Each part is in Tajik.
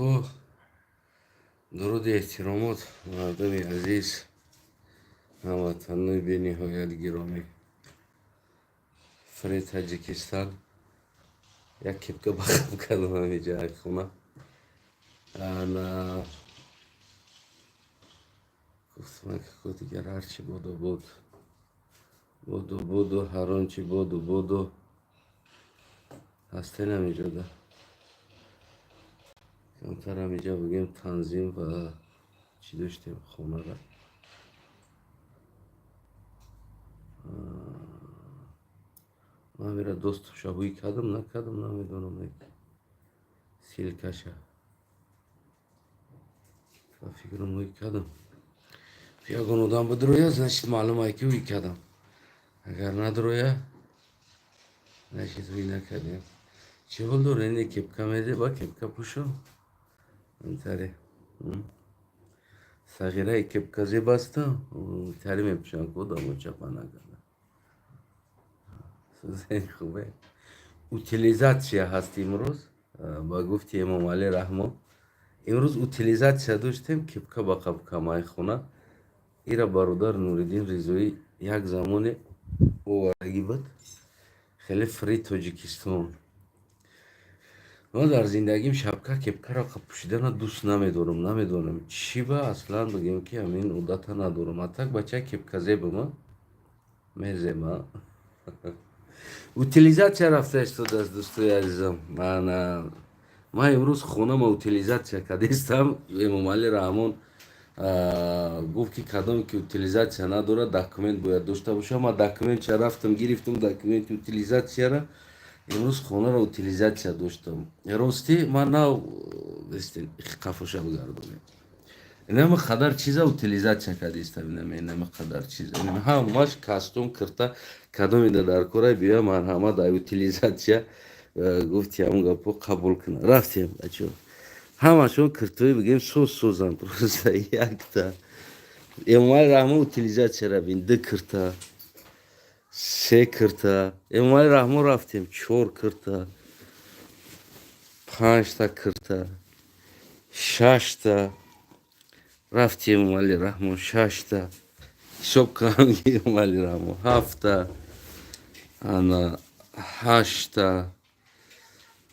Тоҷико, дуруди эҳтиромот, мардуми азиз, ҳамватанои бениҳоят гиромӣ. Free Таҷикистан. Як кепка бахам кардам ҳамиҷа хона. Ана гуфтам, ки дигар ҳарчи боду буд, буду буду, ҳар он чи буду буду ҳастен ҳамиҷода. Камтар ҳамиҷа бигем, танзим ва чӣ доштем хонара. Ман ҳамира доступша ҳуй кардам, накардам, намедонам, ссылкаша. Ба фикрам, ҳуй кардам. Ягон одам бидроя, значит, маълум ай, ки ҳуй кардам. Агар надроя, значит, ҳуй накардем. Чӣ ҳол дора? Ине кепка меде, ба кепка пӯшо. Интаре. Сағираи кепка зебаста, тари мепӯшам, ку одамо чапа накарда. Хубе. Утилизация ҳаст имрӯз, ба гуфти Эмомалӣ Раҳмон. Имрӯз утилизация доштем, кепка ба қабкамаи хона. Ира бародар Нуриддин Ризоӣ як замоне овардагӣ буд. Хеле Free Тоҷикистон. Ман дар зиндагим шапка, кепкаро пӯшидана дӯст намедорам. Намедонам чӣ ба, аслан бигем, ки ҳамин одата надорам. А так бача кепказебама, мезема. Утилизация рафта истодааст, дӯстои азизам. Ман имрӯз хонама утилизация кардистам. Эмомалӣ Раҳмон гуфт, ки кадоме ки утилизация надорад, документ бояд дошта бошад. Ман документша рафтам, гирифтам, документи утилизацияра. Имрӯз хонаро утилизация доштам. Ростӣ, ман нав қафоша бигардонем. Инама қадар чиза утилизация кардистам, инама қадар чиза. Ҳамаш костюм, кирта, кадомида дар кора биё, марҳамат, ай утилизация гуфти, ҳамон гапо қабул кунад. Рафтем, бачо. Ҳамашон киртои, бигем, соз созанд, просто якта. Эмомали Раҳмон утилизация бин, ду кирта, се кирта. Эмомали Раҳмон рафтем, чор кирта, панҷта кирта, шашта. Рафти, Эмомали Раҳмон, шашта. Ҳисоб кунам, Эмомали Раҳмон ҳафта, ана ҳашта,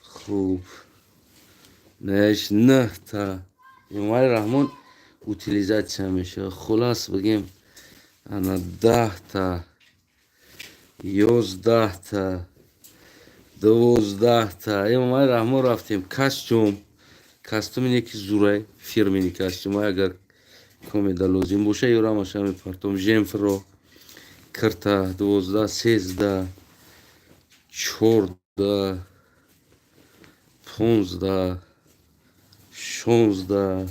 хуб, неш нӯҳта. Эмомали Раҳмон утилизация мешавад. Хулас, бигем, ана 10та, 11та, 12та. Эмомали Раҳмон рафтем, костюм. Костюм ине ки зурай, фирменный костюмай, агар комеда лозим боша, ёрамаша мепартом. Жемфро кирта, 12, 13, 14, 15, 16,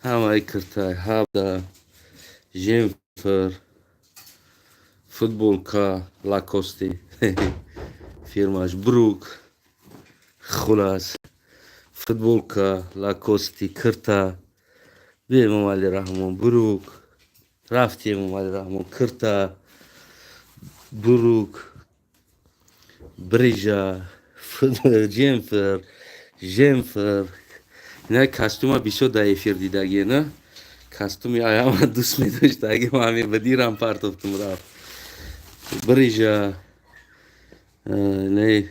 ҳамаи киртай, 17, жемфр, футболка Лакости, фирмаш Брук, хулас, футболка Лакости, кирта. Би, Эмомали Раҳмон, Брук. Рафти, Эмомали Раҳмон, кирта, Брук, брижа, жемфр, жемфр. Ина костюма бисёр дар эфир дидагӣ, на? Костюми аяма дӯст медоштаги, ҳами ба дирам партофтум, рафт. Брижа, не,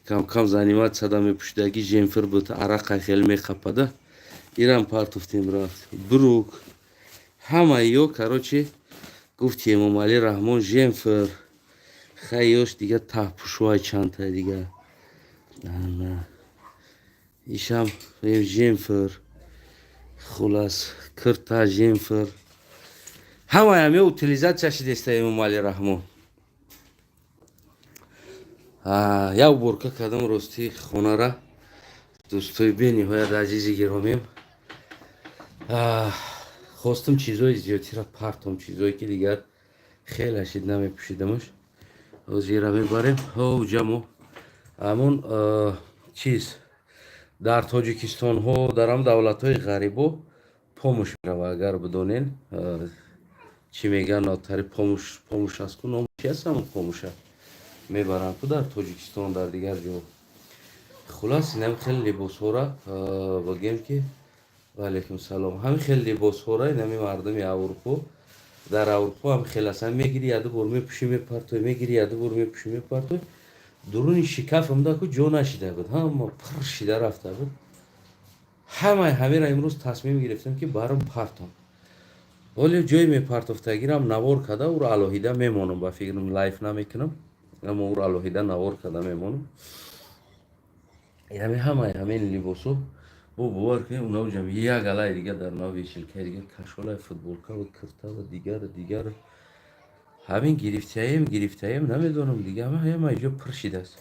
камкам заниматься да мепӯшидаги, жемфр буд, арақа хеле мехапада, ирам партофтем, рафт. Брук, ҳамаи ё, короче, гуфти Эмомалӣ Раҳмон, жемфр. Хай, ёш дига таҳпӯшҳои чандта дига, ишам жемфр, хулас, кирта, жемфр, ҳамаям ё утилизация шидеста. Эмомалӣ Раҳмон, як уборка кардам, ростӣ, хонара. Дӯстои бениҳоят азизи гиромием, хостум чизҳои зиёдтира партом, чизҳое ки дигар хеле шид намепӯшидамаш. Ҳозира мебарем ҷамо. Ҳамон чиз дар Тоҷикистонҳо, дар ҳам давлатҳои ғарибо помощь мерава, агар бидонен, чӣ мегӯянд, нотари помощь, помощь аст ку, ном чи аст, ҳамон помоща мебаранд ку дар Тоҷикистон, дар дигар ҷо. Хулас, инам хеле либосҳора бигем ки, ваалайкум салом, ҳамин хеле либосҳора инами мардуми Аврупо, дар Аврупо ҳам хеле асан. Мегири, яду бор мепӯшӣ, мепартоӣ, мегири, яду бор мепӯшӣ, мепартоӣ. Дуруни шикафам ку ҷо нашида буд, ҳама пур шида рафта буд. Ҳамаи ҳамеро имрӯз тасмим гирифтам, ки барм партом. Ҳоле ҷое мепартофтагирам навор карда, ӯро алоҳида мемонам. Ба фикрам, лайв намекунам, аммо ӯро алоҳида навор карда мемонам. Ҳами ҳамаи ҳамин либосо бо бовар кунед, унаҷам як алай дига дар нав вешилкаи дига, кашолай, футболкаву киртаву дигару дигар. Ҳамин гирифтаем, гирифтаем, намедонам, дига ҳама ҷо пур шидааст.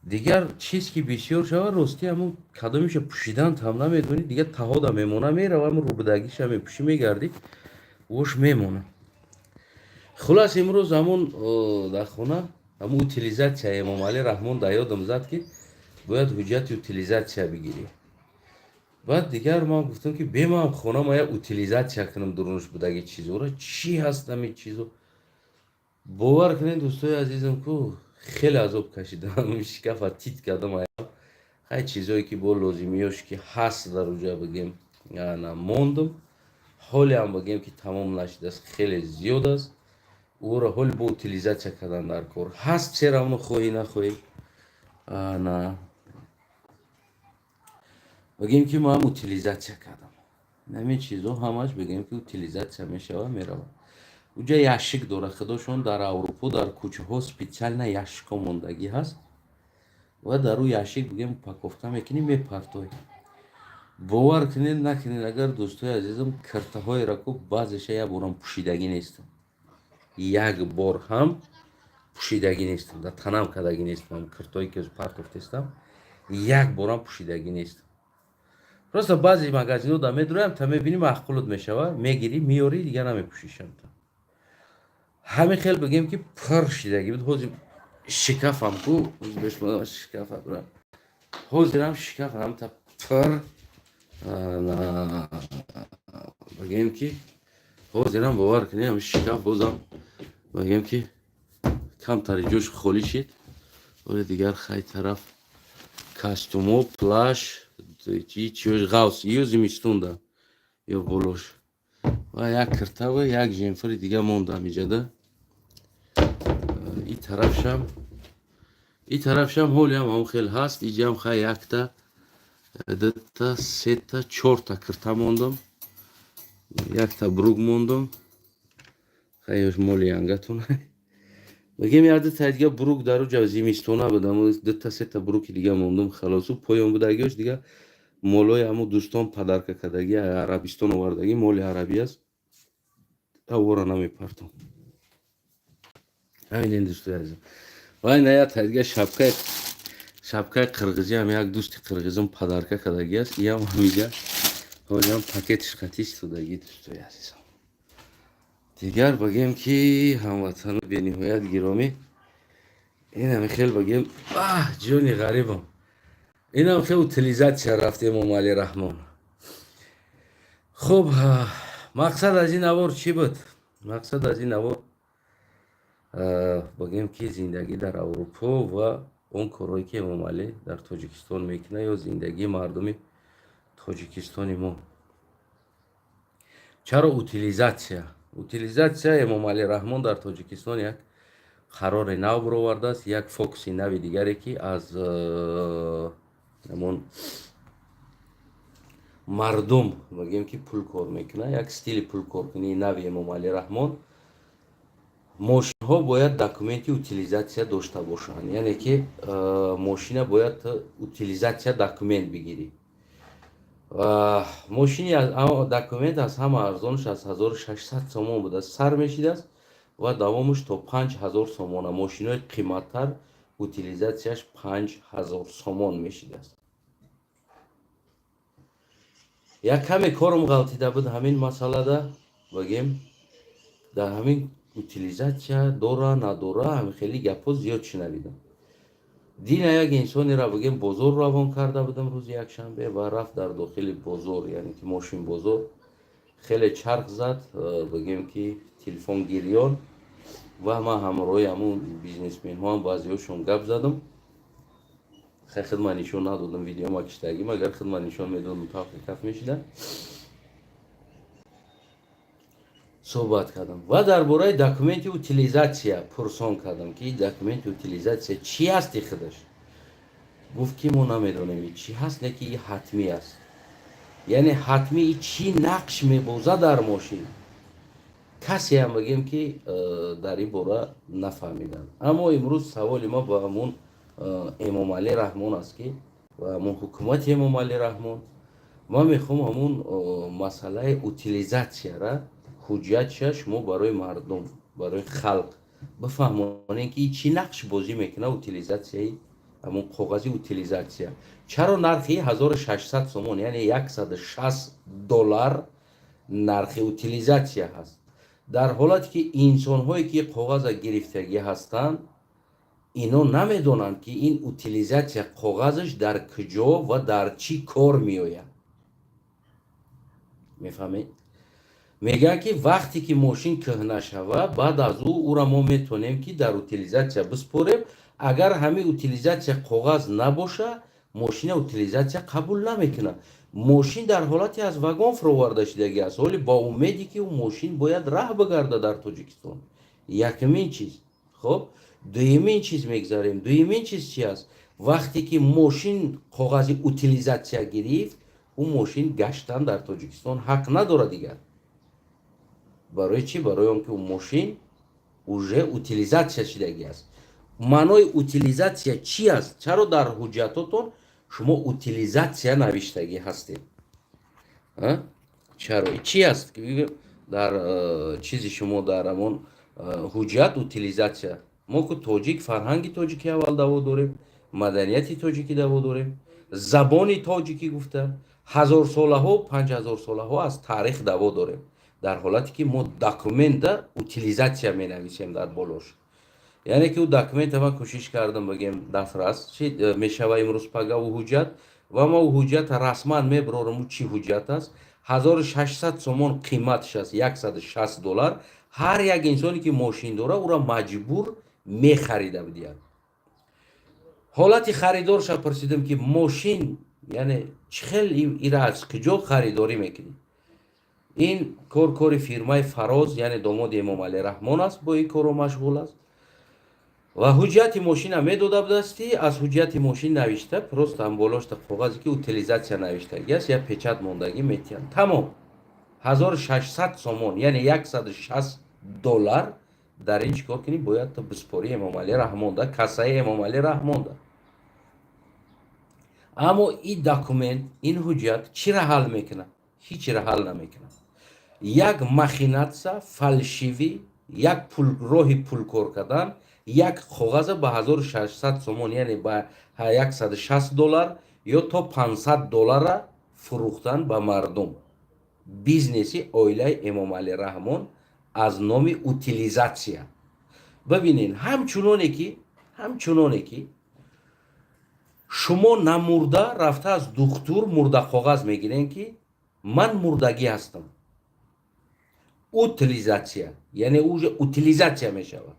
Дигар чиз ки бисёр шавад, ростӣ, ҳамун кадомиша пӯшидан там намедонӣ. Дигар таҳода мемона, мерава, ҳамун рӯбудагиша мепӯшӣ, мегардӣ, вош мемона. Хулас, имрӯз ҳамун дар хона ҳамун утилизация Эмомалӣ Раҳмон дар ёдам зад, ки бояд ҳуҷҷати утилизация бигирӣ. Баъд дигар ман гуфтам, ки беман хонама як утилизация кунам, дурунаш будаги чизора, чӣ ҳаст ҳамин чизо. Бовар кунед, дӯстои азизам, ку хеле азоб кашидам, шикафа тит кардам. Хай, чизое ки бо лозимиёш ки ҳаст, дар уҷа бигем, ана мондум. Ҳолеам бигем, ки тамом нашидааст, хеле зиёд аст. Ӯро ҳоли бо утилизация кардан дар кор ҳаст, все равно, хоҳӣ нахоҳӣ. Ана бигем, ки ман утилизация кардам. Ҳамин чизо ҳамаш, бигем, ки утилизация мешавад, меравад. Уҷа ящик дорад худошон дар Аврупо, дар кӯчаҳо специально ящикҳо мондагӣ ҳаст ва дар ӯ ящик, бигем, упаковка мекунӣ, мепартоӣ. Бовар кунед, накунед, агар, дӯстои азизам, киртаҳоеро ку баъзеша як борам пӯшидагӣ нестам, як бор ҳам пӯшидагӣ нестам, дар танам кардагӣ нестам. Киртое ки партофтестам, як борам пӯшидагӣ нестам. Просто баъзе магазинҳо да медуроям, та мебинӣ, маъқулут мешава, мегирӣ, меёрӣ, дигар намепӯшишам. Ҳамин хел, бигем, ки пур шидагӣ буд. Ҳозир шикафам ку шикафа, ҳозирам шикафам та пур. Бигем, ки ҳозирам, бовар кунед, ҳами шикаф бозам, бигем, ки камтари ҷош холӣ шид. Оли дигар хай тараф костюмо, плащ, чиёш, ғавс ё зимистонда ё болош ва як киртава, як жемфири дига мондам иҷада. И тарафшам ҳолиам ҳам хел ҳаст. Иҷам хай якта, дута, сета, чорта кирта мондам, якта брюк мондам. Хай, моли янгатон, бигем, як дута дига брюк дар уҷа зимистона будам, дута сета брюки дига мондум, халосу. Поён будагиош дига молои ҳамун дӯстон подарка кардагӣ, Арабистон овардагӣ, моли арабӣ аст, авора намепартом. Ҳамин, дӯстои азизам. Ва ина як дига шапкаи қирғизиам як дӯсти қирғизим подарка кардагӣ аст. Иам ҳамиҷа ҳолиам пакетиш қатӣ истодагӣ, дӯстои азизам. Дигар бигем, ки ҳамватану бениҳоят гиромӣ, инами хел, бигем, ҷони ғарибам, инам хел утилизация рафт Эмомалӣ Раҳмон. Хуб, мақсад аз ин навор чӣ буд? Мақсад аз ин навор, бигем, ки зиндагӣ дар Аврупо ва он корҳое, ки Эмомалӣ дар Тоҷикистон мекунад, ё зиндагии мардуми Тоҷикистони мо. Чаро утилизация? Утилизация, Эмомалӣ Раҳмон дар Тоҷикистон як қарори нав баровардааст, як фокуси нави дигаре, ки аз ҳамон мардум, бигем, ки пул кор мекунад, як стили пулкоркунии нави Эмомалӣ Раҳмон. Мошинҳо бояд документи утилизация дошта бошанд, яъне ки мошина бояд утилизация документ бигирӣ. Мошини документ аз ҳама арзонаш аз 1600 сомон будааст, сар мешидааст ва давомаш то 5000 сомона. Мошинои қиматтар утилизатсияш 5000 сомон мешидааст. Як каме корум ғалтида буд ҳамин масъалада, бигем, дар ҳамин утилизация дора, надора, ҳамин хеле гапҳо зиёд шунавидам. Дина як инсонеро, бигем, бозор равон карда будам рӯзи якшанбе ва рафт дар дохили бозор, яъне ки мошин бозор, хеле чарх зад, бигем, ки телефон гирён. Ва ман ҳамроҳи ҳамун бизнесменҳоам баъзеҳошон гап задам. Хай, хидмат нишон надодам, видео ма киштагим, агар хидмат нишон медодам, тавқи каф мешида. Суҳбат кардам ва дар бораи документи утилизация пурсон кардам, ки документи утилизация чӣ ҳасти худаш. Гуфт, ки мо намедонем чӣ ҳаст, не ки и ҳатмӣ аст. Яъне ҳатмӣ чӣ нақш мебозад дар мошин, касеам бигем, ки дар ин бора нафаҳмиданд. Аммо имрӯз саволи ма ба ҳамун Эмомалӣ Раҳмон аст, ки ва ҳамун ҳукумати Эмомалӣ Раҳмон. Ман мехоҳам ҳамун масъалаи утилизатсияра, ҳуҷҷатша шумо барои мардум, барои халқ бифаҳмонем, ки чӣ нақш бозӣ мекунад утилизатсияи, ҳамун коғази утилизатсия. Чаро нархи 1600 сомон, яъне 160 доллар нархи утилизатсия ҳаст, дар ҳолате ки инсонҳое ки коғаза гирифтагӣ ҳастанд, ино намедонанд, ки ин утилизатсия коғазаш дар куҷо ва дар чӣ кор меояд? Мефаҳмед, мегӯянд, ки вақте ки мошин кӯҳна шавад, баъд аз ӯ ӯра мо метавонем, ки дар утилизатсия биспорем. Агар ҳамин утилизатсия коғаз набоша, мошина утилизатсия қабул намекунад. Мошин дар ҳолате аз вагон фуроварда шудагӣ аст, ҳоли бо умеде ки ӯ мошин бояд раҳ бигарда дар Тоҷикистон. Якумин чиз. Хоб, дуюмин чиз мегзарем. Дуюмин чиз чи аст? Вақте ки мошин коғази утилизатсия гирифт, ӯ мошин гаштан дар Тоҷикистон ҳақ надорад дигар. Барои чӣ? Барои он ки ӯ мошин уже утилизатсия шудагӣ аст. Маънои утилизатсия чӣ аст? Чаро дар ҳуҷҷатотон шумо утилизатсия навиштагӣ ҳастед? Чаро? Чӣ аст дар чизи шумо, дар ҳамон ҳуҷҷат утилизатсия? Мо ку тоҷик, фарҳанги тоҷикӣ аввал даво дорем, маданияти тоҷикӣ даво дорем, забони тоҷикӣ гуфта ҳазорсолаҳо, 5000 солаҳо аз таърих даво дорем, дар ҳолате ки мо документа утилизатсия менависем дар болош. Яъне ки ӯ документа ман кӯшиш кардам, бигем, дастрас чи мешава имрӯз пага ӯ ҳуҷҷат, ва ма ӯ ҳуҷҷата расман мебарорам. Ӯ чӣ ҳуҷҷат аст? 1600 сомон қиматш аст, 160 доллар. Ҳар як инсоне ки мошин дора, ӯра маҷбур мехарида бидиҳад. Ҳолати харидорша пурсидам, ки мошин, яъне чӣ хел ира аз куҷо харидорӣ мекунӣ? Ин кор кори фирмаи Фароз, яъне домоди Эмомалӣ Раҳмон аст, бо ин корро машғул аст. Ва ҳуҷҷати мошина медода будасти, аз ҳуҷҷати мошин навишта, просто ҳам болошта коғазе ки утилизатсия навиштагӣ аст, я печать мондагӣ метиҳанд, тамом. 1600 сомон, яъне 160 доллар. Дар ин чӣ кор кунӣ? Бояд то биспорӣ Эмомалӣ Раҳмонда, кассаи Эмомалӣ Раҳмонда. Аммо ин документ, ин ҳуҷҷат чиро ҳал мекунад? Ҳичиро ҳал намекунад. Як махинация фальшивый, як роҳи пулкор кардан. Як коғаза ба 1600 сомон, яъне ба 160 доллар ё то 500 доллара фурӯхтан ба мардум. Бизнеси оилаи Эмомалӣ Раҳмон аз номи утилизатсия. Бибинед, ҳамчуноне ки шумо намурда рафта аз духтур мурдақоғаз мегирем, ки ман мурдагӣ ҳастам, утилизатсия, яъне уже утилизатсия мешавад.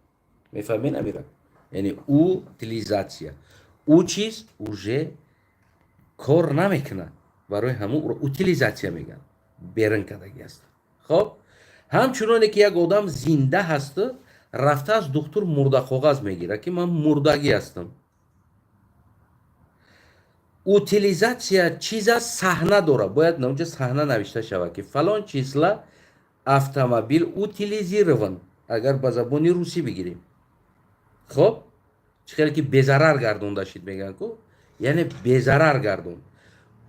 Мефаҳмед, амира? Яъне утилизатсия, ӯ чиз уже кор намекунад, барои ҳамун утилизатсия мегӯянд, берун кардагӣ аст. Хоб, ҳамчуноне ки як одам зинда ҳаст, рафта аз духтур мурдақоғаз мегирад, ки ман мурдагӣ ҳастам. Утилизатсия чиз аст, саҳна дорад, бояд наунҷа саҳна навишта шавад, ки фалон числа автомобиль утилизирован, агар ба забони русӣ бигирем. Хоб, чӣ хеле ки безарар гардонда шид мегӯянд ку, яъне безарар гардон.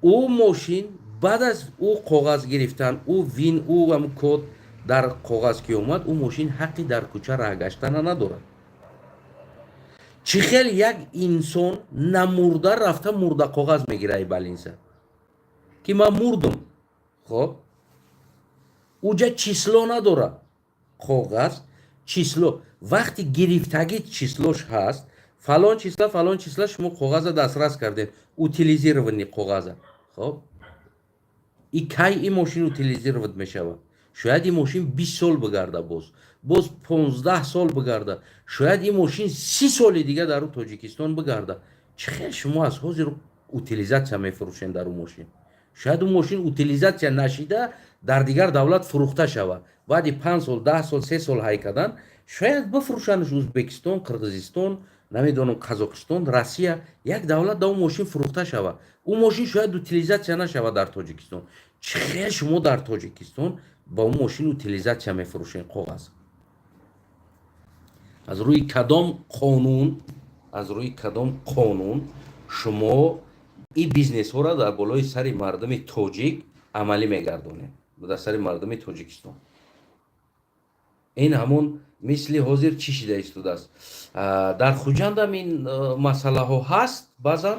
Ӯ мошин баъд аз ӯ коғаз гирифтан, ӯ ВИН, ӯ ам код дар коғаз ки омад, ӯ мошин ҳаққи дар кӯча раҳ гаштана надорад. Чӣ хел як инсон намурда рафта мурда коғаз мегира и больница, ки ман мурдум? Хоб, уҷа число надора коғаз, число вақти гирифтагӣ числош ҳаст, фалон числа, фалон числа шумо коғаза дастрас кардем, утилизированный коғаза. Хоб, и кай ин мошин утилизировать мешавад? Шояд ин мошин 20 сол бигарда, боз 15 сол бигарда, шояд ин мошин 30 соли дига дар Тоҷикистон бигарда. Чӣ хел шумо аз ҳозир утилизация мефурӯшен дар ӯ мошин? Шояд ӯ мошин утилизация нашида, дар дигар давлат фурӯхта шавад. Баъди 5 сол, 10 сол, 3 сол ҳай кардан, шояд бифурӯшанаш Ӯзбекистон, Қирғизистон, намедонам, Қазоқистон, Россия, як давлат да ӯ мошин фурӯхта шавад. Ӯ мошин шояд утилизация нашавад дар Тоҷикистон. Чӣ хел шумо дар Тоҷикистон ба ӯ мошин утилизация мефурӯшен коғаз? Аз рӯи кадом қонун, аз рӯи кадом қонун шумо ин бизнесҳоро дар болои сари мардуми тоҷик амалӣ мегардонед, дар сари мардуми Тоҷикистон? Ин ҳамон мисли ҳозир чӣ шида истодааст дар Хуҷандам, ин масъалаҳо ҳаст баъзан,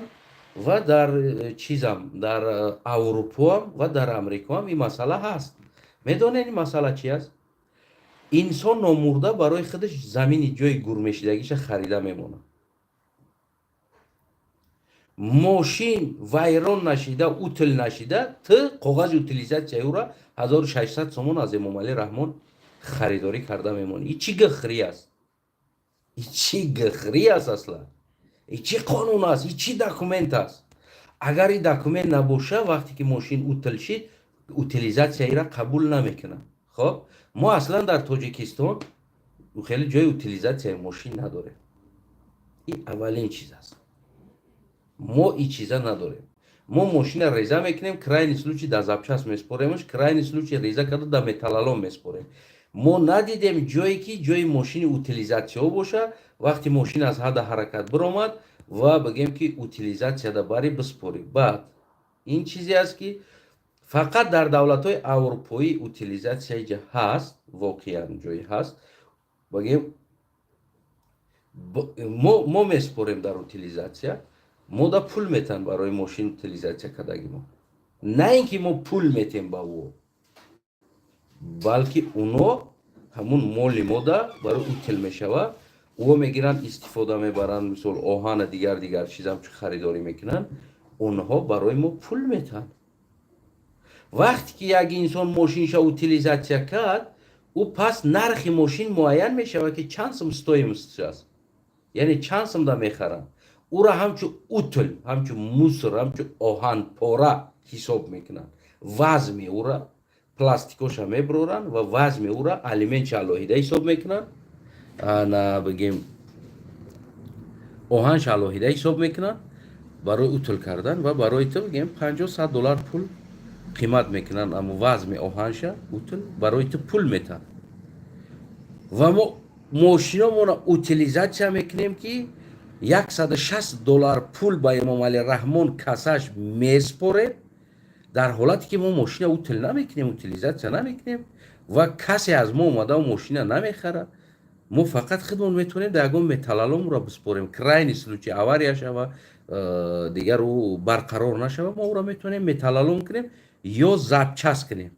ва дар чизам, дар Аврупоам ва дар Амрикоам ин масъала ҳаст. Медонед, ин масъала чи аст? Инсон номурда барои худаш замини ҷои гурмешидагиша харида мемонад. Мошин вайрон нашида, утил нашида, ту коғази утилизация и ӯра 1600 сомон аз Эмомалӣ Раҳмон харидорӣ карда мемонӣ. И чӣ гихрӣ аст? И чӣ гихрӣ аст аслан? И чӣ қонун аст? И чӣ документ аст? Агар ин документ набоша, вақте ки мошин утил шид, утилизация ира қабул намекунад. Хоб, мо аслан дар Тоҷикистон хеле ҷои утилизация и мошин надорем. Ин аввалин чиз аст. Мо ин чиза надорем. Мо мошина реза мекунем, крайний случай да запчасть меспоремаш, крайний случай реза карда, да металлолом меспорем. Мо надидем ҷое, ки ҷои мошини утилизация боша. Вақте мошин аз ҳадда ҳаракат биромад ва бигем, ки утилизация да барӣ биспорӣ. Баъд ин чизе аст, ки фақат дар давлатҳои аврупоӣ утилизация ҷа ҳаст, воқеан ҷое ҳаст. Бигем, мо меспорем дар утилизация, мо да пул метан барои мошин утилизация кардаги мо. На ин ки мо пул метем ба ӯ, балки уно ҳамун моли мода барои утил мешава, ӯ мегиранд, истифода мебаранд. Мисол, оҳана, дигар дигар чизам чӣ харидорӣ мекунанд, онҳо барои мо пул метаҳанд. Вақте ки як инсон мошинша утилизация кард, ӯ пас нархи мошин муайян мешавад, ки чанд сум стоимость аст, яъне чанд сумда мехаранд. Ӯра ҳамчун утил, ҳамчун мусор, ҳамчун оҳанпора ҳисоб мекунанд. Вазми ӯра, пластикоша мебуроранд ва вазми ӯра, алюминча алоҳида ҳисоб мекунанд, на бигем, оҳанша алоҳида ҳисоб мекунанд барои утил кардан ва барои ту, бигем, 50-100 доллар пул қимат мекунанд. Аммо вазми оҳанша утил барои ту пул метаҳанд. Ва мо мошиномона утилизация мекунем, ки 160 доллар пул ба Эмомалӣ Раҳмон касаш меспорем, дар ҳолате ки мо мошина утил намекунем, утилизация намекунем ва касе аз мо омада мошина намехарад. Мо фақат худмон метавонем дар ягон металлолом ро биспорем. Крайний случай, авария шава, дигар ӯ барқарор нашава, мо ӯро метавонем металлолом кунем ё запчасть кунем.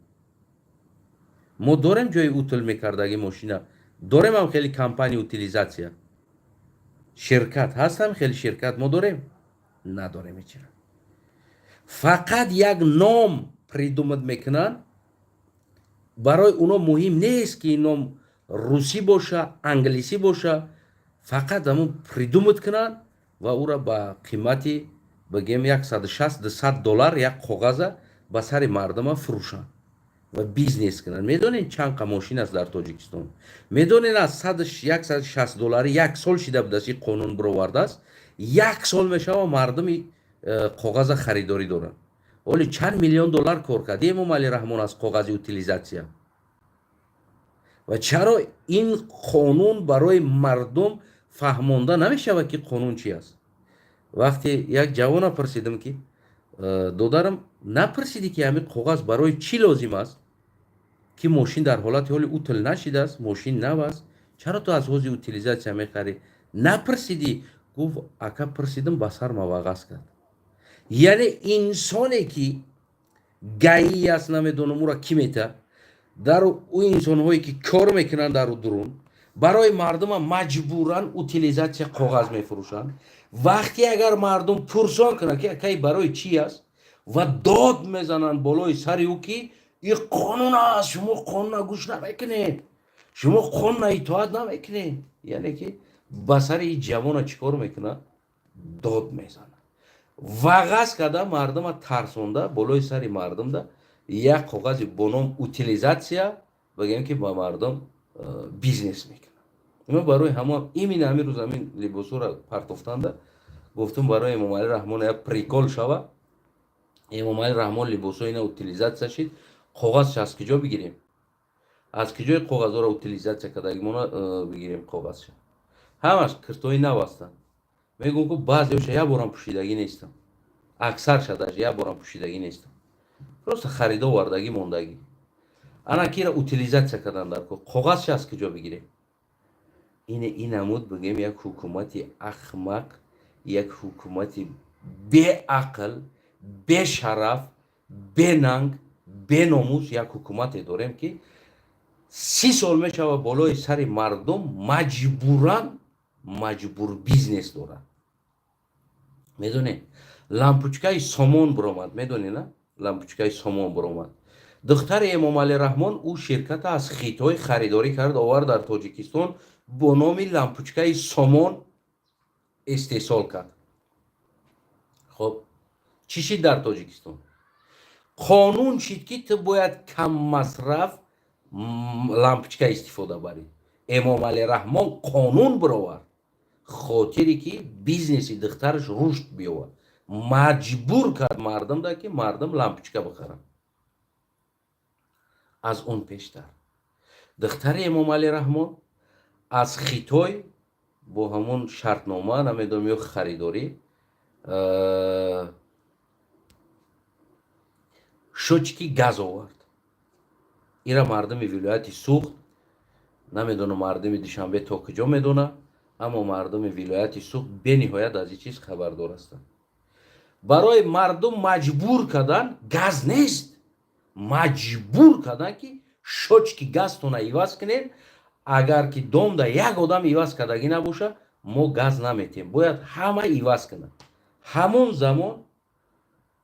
Мо дорем ҷои утил мекардаги мошина, дорем ҳам хеле компания утилизация, ширкат ҳастам, хеле ширкат мо дорем? Надорем ҳечира. Фақат як ном придумать мекунанд. Барои оно муҳим нест, ки ин ном русӣ боша, англисӣ боша, фақат ҳамун придумать кунанд ва ӯра ба қимати, бигем, 160, 200 доллар як коғаза ба сари мардума фурӯшанд ва бизнес кунанд. Медонед, чанд қа мошин аст дар Тоҷикистон? Медонед, аз 160 доллари як сол шида будааст, ин қонун бировардааст, як сол мешава, мардуми коғаза харидорӣ доранд. Оли чанд миллион доллар кор кард Эмомалӣ Раҳмон аз коғази утилизация? Ва чаро ин қонун барои мардум фаҳмонда намешавад, ки қонун чи аст? Вақте як ҷавона пурсидам, ки додарам, напурсидӣ, ки ҳамин коғаз барои чӣ лозим аст, ки мошин дар ҳолати ҳоли утил нашидааст, мошин нав аст, чаро ту аз ҳози утилизация мехарӣ? Напурсидӣ? Гуфт: «Ака, пурсидим, ба сар мавағаз кард». Яъне инсоне ки ГАИ аст, намедонам, ӯра кӣ мета, дар ӯ инсонҳое ки кор мекунанд дар дурун, барои мардума маҷбуран утилизация коғаз мефурӯшанд. Вақте агар мардум пурсон кунанд, ки акай, барои чӣ аст, ва дод мезананд болои сари ӯ, ки ин қонун аст, шумо қонуна гӯш намекунед, шумо қонуна итоат намекунед. Яъне ки ба сари ин ҷавона чӣ кор мекунад? Дод мезанад, вағаз карда, мардума тарсонда, болои сари мардумда як коғази бо ном утилизация, бигем, ки ба мардум бизнес мекунад. Ма барои ҳама именно ҳамин рӯз ҳамин либосҳоро партофтанда гуфтум: барои Эмомалӣ Раҳмон як прикол шава. Эмомалӣ Раҳмон либосҳо ина утилизация шид, коғазш аз куҷо бигирем? Аз куҷои коғазҳоро утилизация кардагимона бигирем? Коғазша ҳамаш киртои нав ҳастанд. Мегӯм, ку баъзеоша як борам пӯшидагӣ нестам, аксарша даже як борам пӯшидагӣ нестам, просто харида овардагӣ, мондагӣ. Ана кира утилизация кардан дар кор, коғазша аз куҷо бигирем? Ине инамуд, бигем, як ҳукумати ахмақ, як ҳукумати беақл, бешараф, бенанг, беномус. Як ҳукумате дорем, ки 30 сол мешава болои сари мардум маҷбуран маҷбур бизнес дорад. Медонед, лампочкаи Сомон биромад, медонед, на? Лампочкаи Сомон биромад. Духтари Эмомалӣ Раҳмон ӯ ширката аз Хитой харидорӣ кард, овард дар Тоҷикистон, бо номи лампочкаи Сомон истеҳсол кард. Хоб, чӣ шид дар Тоҷикистон? Қонун шид, ки ту бояд каммасраф лампочка истифода барӣ. Эмомалӣ Раҳмон қонун бировард, хотире ки бизнеси духтараш рушд биёвад, маҷбур кард мардумда, ки мардум лампочка бихаранд. Аз он пештар духтари Эмомалӣ Раҳмон аз Хитой бо ҳамон шартнома, намедонам, ё харидорӣ, счётчики газ овард. Ира мардуми вилояти Суғд намедонам, мардуми Душанбе то куҷо медонад, аммо мардуми вилояти Суғд бениҳоят аз ин чиз хабардор ҳастанд. Барои мардум маҷбур кардан, газ нест, маҷбур кардан, ки счётчики газтона иваз кунед. Агар ки домда як одам иваз кардагӣ набоша, мо газ наметем, бояд ҳама иваз кунад. Ҳамон замон,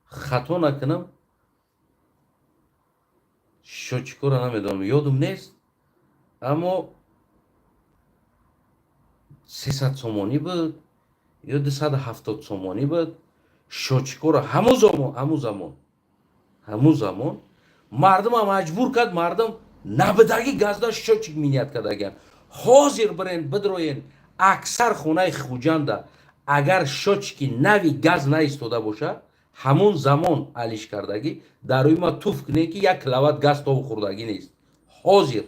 хато накунам, счётчикоро намедонам, ёдум нест, аммо 300 сомонӣ буд ё 270 сомонӣ буд счётчикоро. Ҳамун замон мардума маҷбур кард. Мардум набудагӣ газда счётчик менять кардагиан. Ҳозир бирен, бидроен, аксар хонаи Хуҷанда агар счётчики нави газ наистода бошад, ҳамон замон алиш кардагӣ, дар рӯи ма туф кунед, ки як киловатт газ тоб хӯрдагӣ нест. Ҳозир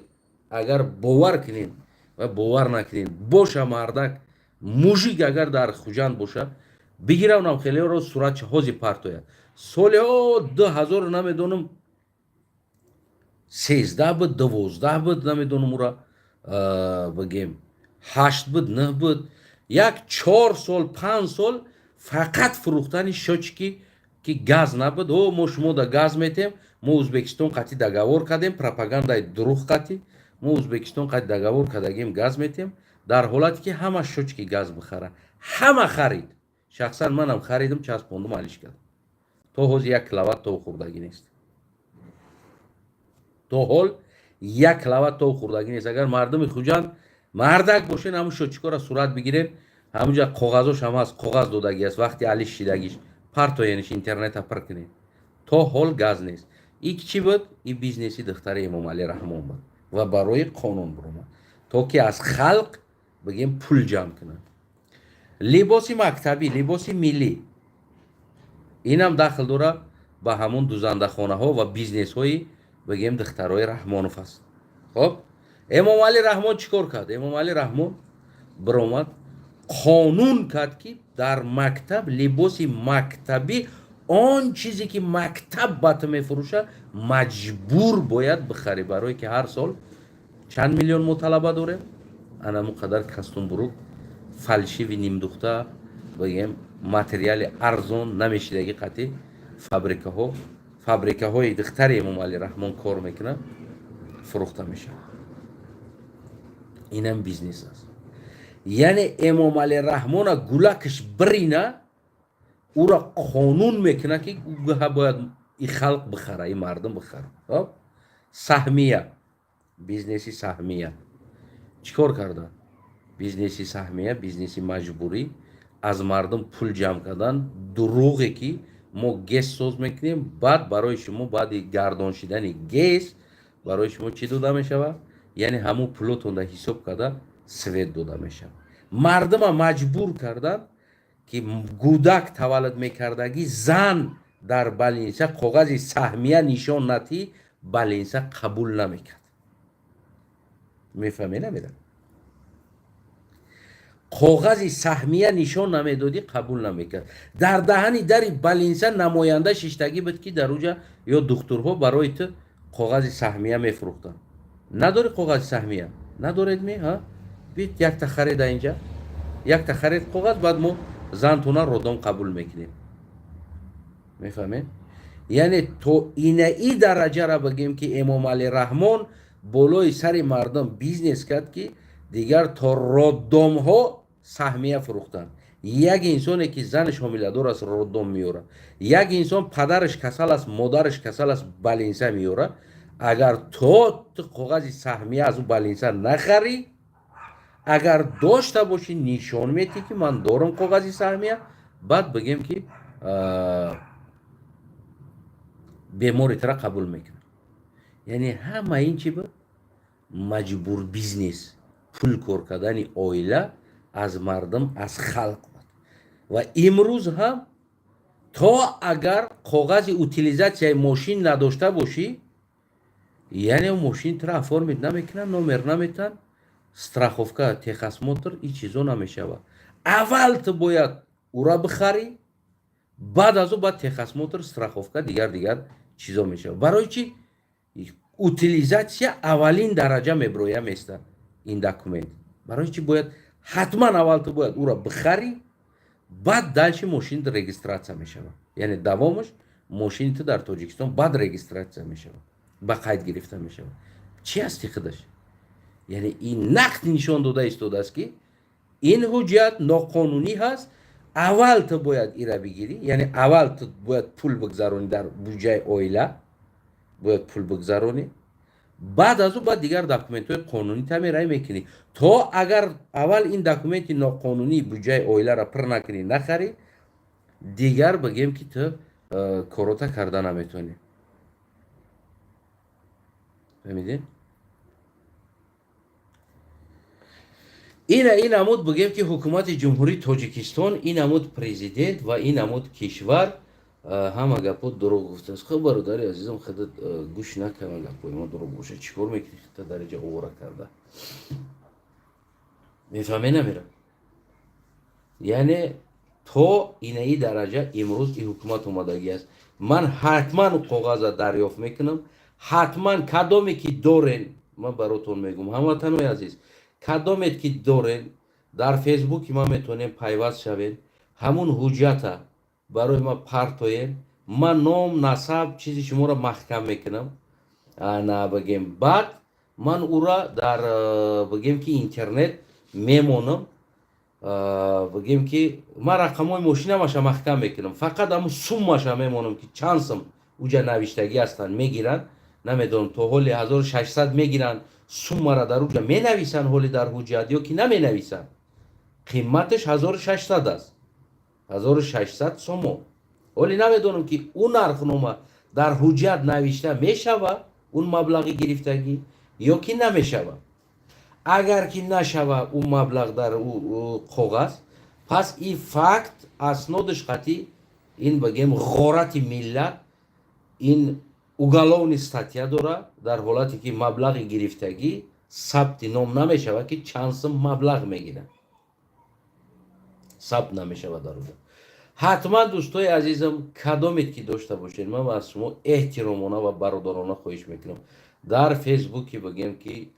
агар бовар кунед ва бовар накунед, боша, мардак, мужик агар дар Хуҷанд боша, бигиравнам хелеро суратча ҳозир партояд. Соли 2000, намедонам, 13 буд, 12 буд, намедонам, ура бигем, ҳашт буд, нӯҳ буд, як 4 сол, 5 сол фақат фурӯхтани счётчики, ки газ набуд. О, мо шумо да газ метем, мо Ӯзбекистон қатъи договор кардем, пропагандаи дурӯғ қатъи, мо Ӯзбекистон қатъи договор кардагим, газ метем, дар ҳолате ки ҳама счётчики газ бихара. Ҳама харид, шахсан манам харидам, часпондум, алиш кардам. То ҳозир як киловатт тов хӯрдагӣ нест, то ҳол як киловатт тов хӯрдагӣ нест. Агар мардуми Хуҷанд мардак бошен, ҳамун счётчикоро сурат бигирен, ҳамунҷа коғазош ҳам ҳаст, коғаз додагӣ аст вақти алиш шидагиш, партоениш, интернета пир кунед. То ҳол газ нест. И чӣ буд? И бизнеси духтари Эмомалӣ Раҳмон буд ва барои қонун биромад, то ки аз халқ, бигем, пул ҷамъ кунад. Либоси мактабӣ, либоси миллӣ, инам дахл дора ба ҳамун дузандахонаҳо ва бизнесҳои, бигем, духтарои Раҳмонов аст. Хоб, Эмомалӣ Раҳмон чӣ кор кард? Эмомалӣ Раҳмон биромад, қонун кард, ки дар мактаб либоси мактабӣ, он чизе ки мактаб ба ту мефурӯшад, маҷбур бояд бихарӣ, барое ки ҳар сол чанд миллион мо талаба дорем. Анаму қадар костюм брюк фальшивый, нимдухта, бигем, материали арзон намешидаги қатъи фабрикаҳои духтари Эмомалӣ Раҳмон кор мекунад, фурӯхта мешавад. Инам бизнес аст. Яъне Эмомалӣ Раҳмона гулакаш бирина, ӯро қонун мекунад, ки бояд и халқ бихара, и мардум бихара. Саҳмия, бизнеси саҳмия чӣ кор карда? Бизнеси саҳмия, бизнеси маҷбурӣ. Аз мардум пул ҷамъ кардан, дурӯғе, ки мо ГЭС соз мекунем, баъд барои шумо баъди гардон шидани ГЭС барои шумо чӣ дода мешавад? Яъне ҳамун пулотонда ҳисоб карда свет дода мешавад. Мардума маҷбур кардан, ки гудак таваллуд мекардагӣ зан дар больница коғази саҳмия нишон натӣ, больница қабул намекард. Мефаҳме, намедам? Коғази саҳмия нишон намедодӣ, қабул намекард. Дар даҳани дари больница намоянда шиштагӣ буд, ки дар уҷа ё духтурҳо барои ту коғази саҳмия мефурӯхтанд. Надори коғази саҳмия? Надоред ме? Бит, якта хареда, инҷа якта харед коғаз, баъд мо зантона роддом қабул мекунем. Мефаҳмед? Яъне то инаи дараҷара бигем, ки Эмомалӣ Раҳмон болои сари мардум бизнес кард, ки дигар то роддом ҳо саҳмия фурӯхтанд. Як инсоне, ки занаш ҳомиладор аст, роддом меёрад, як инсон падараш касал аст, модараш касал аст, больница меёрад, агар то ту коғази саҳмия аз ӯ больница нахарӣ, агар дошта бошӣ, нишон метӣ, ки ман дорам коғази саҳмия, баъд бигем, ки бемори тара қабул мекунад. Яъне ҳама ин чи буд? Маҷбур бизнес, пул кор кардани оила аз мардум, аз халқ буд. Ва имрӯз ҳам то агар коғази утилизация и мошин надошта бошӣ, яъне мошин тура оформить намекунанд, номер наметан, страховка, техосмотр, ин чизо намешавад. Аввал ту бояд ура бихарӣ, баъд аз ӯ баъд техосмотр, страховка, дигар дигар чизо мешавад. Барои чи утилизация аввалин дараҷа меброя места ин документ? Барои чи бояд ҳатман аввал ту бояд ура бихарӣ, баъд дальше мошин регистрация мешавад? Яъне давомаш мошини ту дар Тоҷикистон баъд регистрация мешавад, ба қайд гирифта мешавад. Чӣ ҳасти худаш? Яъне ин нақд нишон дода истодааст, ки ин ҳуҷҷат ноқонунӣ ҳаст. Аввал ту бояд ира бигирӣ, яъне аввал ту бояд пул бигзаронӣ, дар буҷаи оила бояд пул бигзаронӣ, баъд аз ӯ баъд дигар документҳои қонунӣ тамерай мекунӣ. То агар аввал ин документи ноқонунии буҷаи оиларо пур накунӣ, нахарӣ, дигар бигем, ки ту корота карда наметавонӣ. Фаҳмидед? Ина ин амуд, бигем, ки ҳукумати Ҷумҳурии Тоҷикистон, ин амуд президент ва ин амуд кишвар ҳама гапҳо дурӯғ гуфтааст. Хуб, бародари азизам, худат гӯш накарда, гапҳои мо дурӯғ бошад, чӣ кор мекунӣ хита дар инҷа овора карда? Мефаҳме, намерам? Яъне то инаи дараҷа имрӯз и ҳукумат омадагӣ аст. Ман ҳатман коғаза дарёфт мекунам, ҳатман. Кадоме ки дорен, ман баротон мегӯм, ҳамватанои азиз, кадомет ки дорен, дар Фейсбуки ман метавонем пайваст шавед, ҳамун ҳуҷҷата барои ман партоем, ман ном, насаб, чизи шуморо маҳкам мекунам. На бигем, баъд ман ура дар, бигем, ки интернет мемонам. Бигем, ки ман рақамҳои мошинамаша маҳкам мекунам, фақат ҳамун суммаша мемонам, ки чанд сум уҷа навиштагӣ ҳастанд, мегиранд. Намедонам, то ҳоли 1600 мегиранд, суммара дар уҷа менависанд ҳоли дар ҳуҷҷат ё ки наменависанд. Қиматаш 1600 аст, 1600 сомон. Ҳоли намедонам, ки ӯ нархнома дар ҳуҷҷат навишта мешава, он маблағи гирифтагӣ, ё ки намешава. Агар ки нашава ӯ маблағ дар коғаз, пас ин факт аснодаш қатъӣ, ин, бигем, ғорати миллат, ин уголовный статья дора. Дар ҳолате ки маблағи гирифтагӣ сабти ном намешавад, ки чанд сум маблағ мегирад, сабт намешавад дар уҷа. Ҳатман, дӯстои азизам, кадомед ки дошта бошед, ман аз шумо эҳтиромона ва бародарона хоҳиш мекунам, дар Фейсбуки, бигем, ки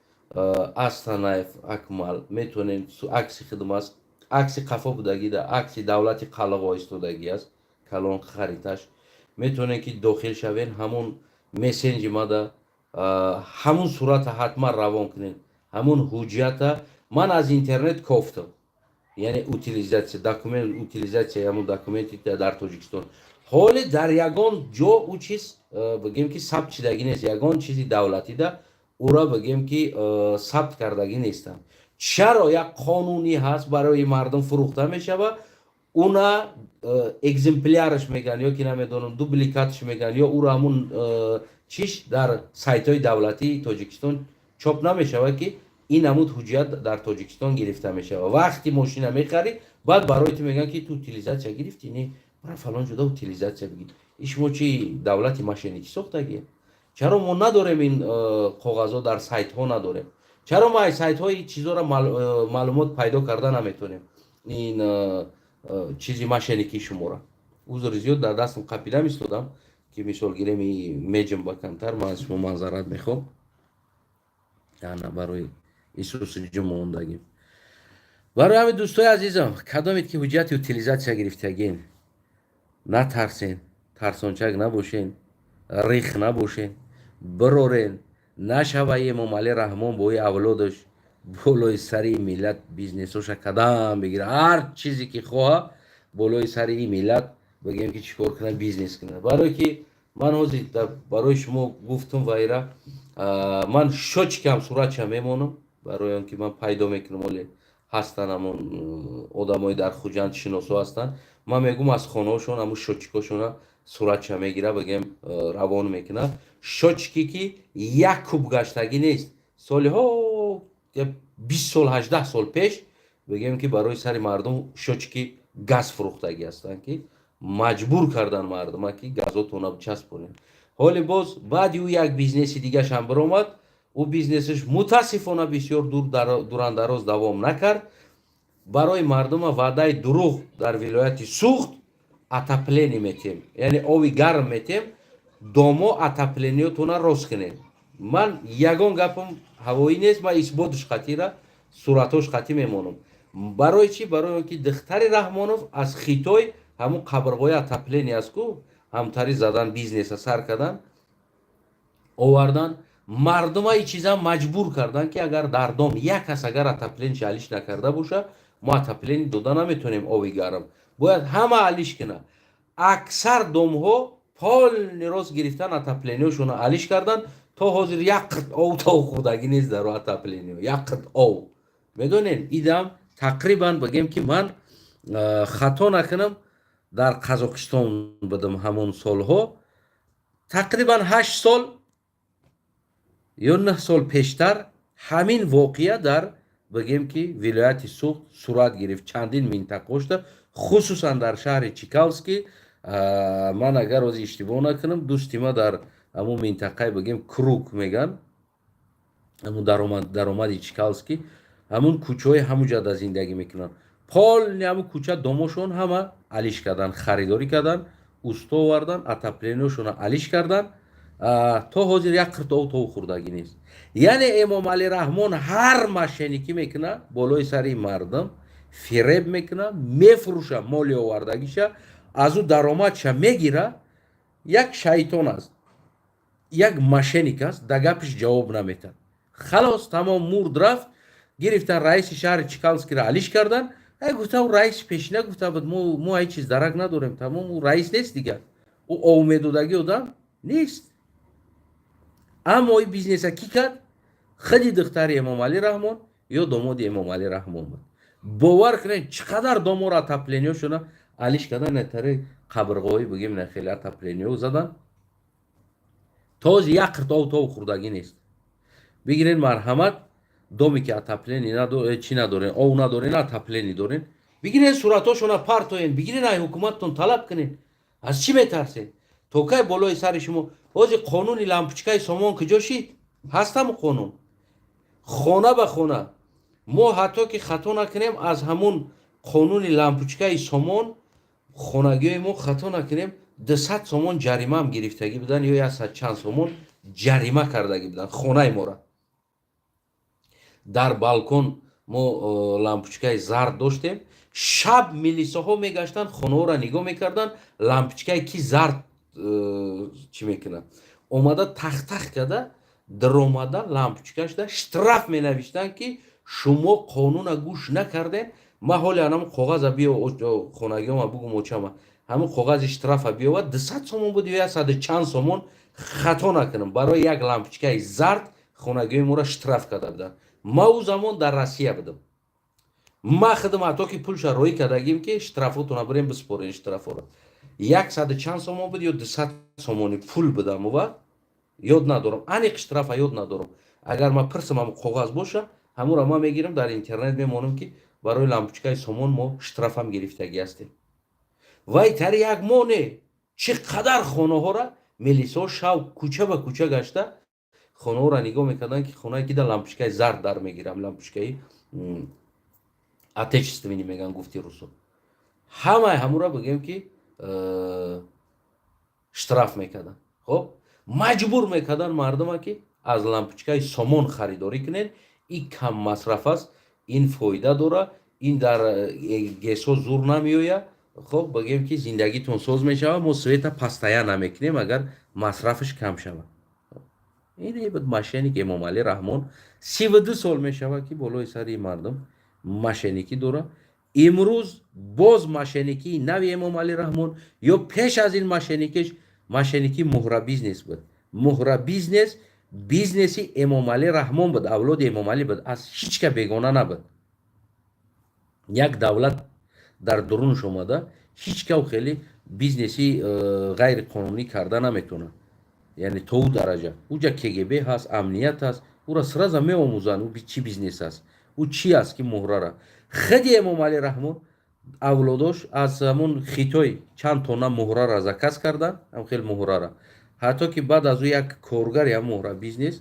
Астанаев Акмал метавонем, акси хидм аст, акси қафо будагида, акси давлати қалағо истодагӣ аст, калон хариташ, метавонем ки дохил шавен, ҳамун мессенҷи мада ҳамун сурата ҳатман равон кунед, ҳамун ҳуҷҷата. Ман аз интернет кофтам, яъне утилизация документ, утилизация ҳамун документи дар Тоҷикистон ҳоле дар ягон ҷо ӯ чиз, бигем, ки сабт шидагӣ нест, ягон чизи давлатида ура, бигем, ки сабт кардагӣ нестанд. Чаро як қонунӣ ҳаст, барои мардум фурӯхта мешавад? Уна экземпляраш меган ё ки намедонам, дубликатш меган, ё уро ҳамун чиш дар сайтҳои давлатии Тоҷикистон чоп намешавад, ки ин намуд ҳуҷҷат дар Тоҷикистон гирифта мешавад. Вақти мошина мехарӣ, баъд барои ту мегӯянд, ки ту утилизация гирифтӣ, не, бара фалон ҷуда утилизация бигир. И шумо чи давлати мошенникӣ сохтагӣ? Чаро мо надорем ин коғазҳо, дар сайтҳо надорем? Чаро мо аз сайтҳои чизоро маълумот пайдо карда наметонем? Ин чизи мошенникии шуморо, узри зиёд, дар дастам қапидам истодам, ки мисол гирем, меҷм ба камтар. Ман аз шумо маъзарат мехоҳам. Ана барои Исуси ҷумондагим. Барои ҳамин, дӯстои азизам, кадомед ки ҳуҷҷати утилизация гирифтагин, натарсен, тарсончак набошен, рих набошен, бирорен. Нашава Эмомалӣ Раҳмон бо и авлодаш болои сари миллат бизнесоша кадам бигира, ҳар чизе ки хоҳа болои сари ин миллат, бигем ки чӣ кор кунад, бизнес кунад. Барое ки ман ҳозир барои шумо гуфтум, вайра ман счётчикам суратша мемонам, барои он ки ман пайдо мекунам. Оле ҳастанд ҳамон одамои дар Хуҷанд шиносо ҳастанд. Ман мегӯм, аз хонаҳошон ҳамун счётчикошона суратша мегира, бигем, равон мекунад. Счётчике ки як куб гаштагӣ нест, солиҳо, 20 сол, 18 сол пеш, бигем, ки барои сари мардум счётчики газ фурӯхтагӣ ҳастанд, ки маҷбур кардан мардума, ки газотона часпонем. Ҳоли боз баъди ӯ як бизнеси дигашам биромад. Ӯ бизнесаш, мутаассифона, бисёр дурандароз давом накард. Барои мардума ваъдаи дурӯғ: дар вилояти Суғд отопление метем, яъне ови гарм метем, домо отоплениётона рост кунем. Ман ягон гапам ҳавоӣ нест, ман исботш қатира, суратҳош қатӣ мемонам. Барои чӣ? Барои он ки духтари Раҳмонов аз Хитой ҳамун қабрғои отопление аст ку, ҳамтари задан, бизнеса сар кардан, овардан. Мардума и чиза маҷбур кардан, ки агар дар дом як кас агар отоплениша алиш накарда боша, мо отопление дода наметонем, ови гарм бояд ҳама алиш кунад. Аксар домҳо полный рост гирифтан, отоплениёшона алиш кардан. То ҳозир як қит ов то хӯрдагӣ нест дар отоплениё, як қит ов. Медонед, идам тақрибан, бигем, ки ман хато накунам, дар Қазоқистон будам ҳамон солҳо, тақрибан 8 сол ё 9 сол пештар ҳамин воқеа дар, бигем, ки вилояти Суғд сурат гирифт, чандин минтақаошда, хусусан дар шаҳри Чкаловский. Ман агар ҳозир иштибоҳ накунам, дӯсти ма дар ҳамун минтақаи, бигем, Круг меган, ҳамун даромади Чкаловский, ҳамун кӯчаҳои ҳамун ҷада зиндагӣ мекунанд. Полный ҳамун кӯча домошон ҳама алиш кардан, харидорӣ кардан, усто овардан, отоплениёшона алиш кардан. То ҳозир як қирт ов то хӯрдагӣ нест. Яъне Эмомалӣ Раҳмон ҳар мошенникӣ мекунад болои сари мардум, фиреб мекунад, мефурӯша моли овардагиша, аз ӯ даромадша мегира. Як шайтон аст, як мошенник аст, да гапиш ҷавоб наметад. Халос, тамом, мурд, рафт. Гирифтан, раиси шаҳри Чкаловскиро алиш кардан. Ай гуфта, ӯ раиси пешина гуфта буд, мо ҳеҷ чиз дарак надорем. Тамом, ӯ раис нест дигар, ӯ ов медодагӣ одам нест. Аммо ин бизнеса кӣ кард? Худи духтари Эмомалӣ Раҳмон ё домоди Эмомалӣ Раҳмон буд. Бовар кунед, чӣ қадар доморо отоплениёшона алиш кардан, натари қабрғоҳӣ, бигем, на хеле отоплениё задан, този як қирт ов тов хӯрдагӣ нест. Бигирен, марҳамат, доме ки отопление чӣ надорен, ов надорен, отопление дорен, бигирен, суратҳошона партоен, бигирен, ай ҳукуматтон талаб кунен. Аз чӣ метарсен? То кай болои сари шумо? Ҳозир қонуни лампочкаи сомон куҷо шид? Ҳастаму қонун хона ба хона. Мо ҳатто ки хато накунем, аз ҳамун қонуни лампочкаи сомон хонагиҳои мо, хато накунем, 200 сомон ҷаримаам гирифтагӣ будан ё яксад чанд сомон ҷарима кардагӣ буданд хонаи мора. Дар балкон мо лампочкаи зард доштем. Шаб милисаҳо мегаштанд, хонаҳоро нигоҳ мекарданд, лампочкае ки зард чӣ мекунад, омада тахтах карда даромада, лампочкашда штраф менавиштанд, ки шумо қонуна гӯш накардем. Ман ҳоли анам коғаза биё, хонагиёма бугум, очама ҳамин коғази штрафа биёвад. 200 сомон буд ё яксаду чанд сомон, хато накунам, барои як лампочкаи зард хонагиҳои моро штраф карда буданд. Ман ӯ замон дар Россия будам. Ма худам ҳатто ки пулша роӣ кардагим, ки штрафотона бирем, биспорен штрафора. Яксаду чанд сомон буд ё 200 сомони пул будам, ува ёд надорам, аниқ штрафа ёд надорам. Агар ман пирсам, ҳамн коғаз боша, ҳамуро ман мегирам, дар интернет мемонам, ки барои лампочкаи Сомон мо штрафам гирифтагӣ ҳастем. Вай тари як моҳ не, чӣ қадар хонаҳоро милисҳо шав кӯча ба кӯча гашта, хонаҳоро нигоҳ мекарданд, ки хонае ки дар лампочкаи зард дар мегирам, лампочкаи отечественный меган, гуфти русо, ҳамаи ҳамура бигем, ки штраф мекарданд. Хоб, маҷбур мекарданд мардума, ки аз лампочкаи Сомон харидорӣ кунед, ин кам масраф аст, ин фоида дора, ин дар ГЭСҳо зур намеояд. Хоб, бигем, ки зиндагитон соз мешавад, мо света постоянно намекунем, агар масрафаш кам шавад. Ин буд мошенник Эмомалӣ Раҳмон. 32 сол мешавад, ки болои сари мардум мошенникӣ дорад. Имрӯз боз мошенникии нави Эмомалӣ Раҳмон ё пеш аз ин мошенникиш, мошенникӣ муҳра бизнес буд. Муҳра бизнес, бизнеси Эмомалӣ Раҳмон буд, авлоди Эмомалӣ буд, аз ҳеҷ ка бегона набуд. Як давлат дар дурунш омада, ҳеҷ кав хеле бизнеси ғайриқонунӣ карда наметавонад, яъне то ӯ дараҷа. Уҷа КГБ ҳаст, амният ҳаст, ӯра сразу меомӯзанд, ӯ чӣ бизнес аст, ӯ чӣ аст, ки муҳрара худи Эмомалӣ Раҳмон авлодош аз ҳамун Хитой чанд тонна муҳрара заказ кардан, ҳам хел муҳрара. Ҳатто ки баъд аз ӯ як коргари ҳам муҳра бизнес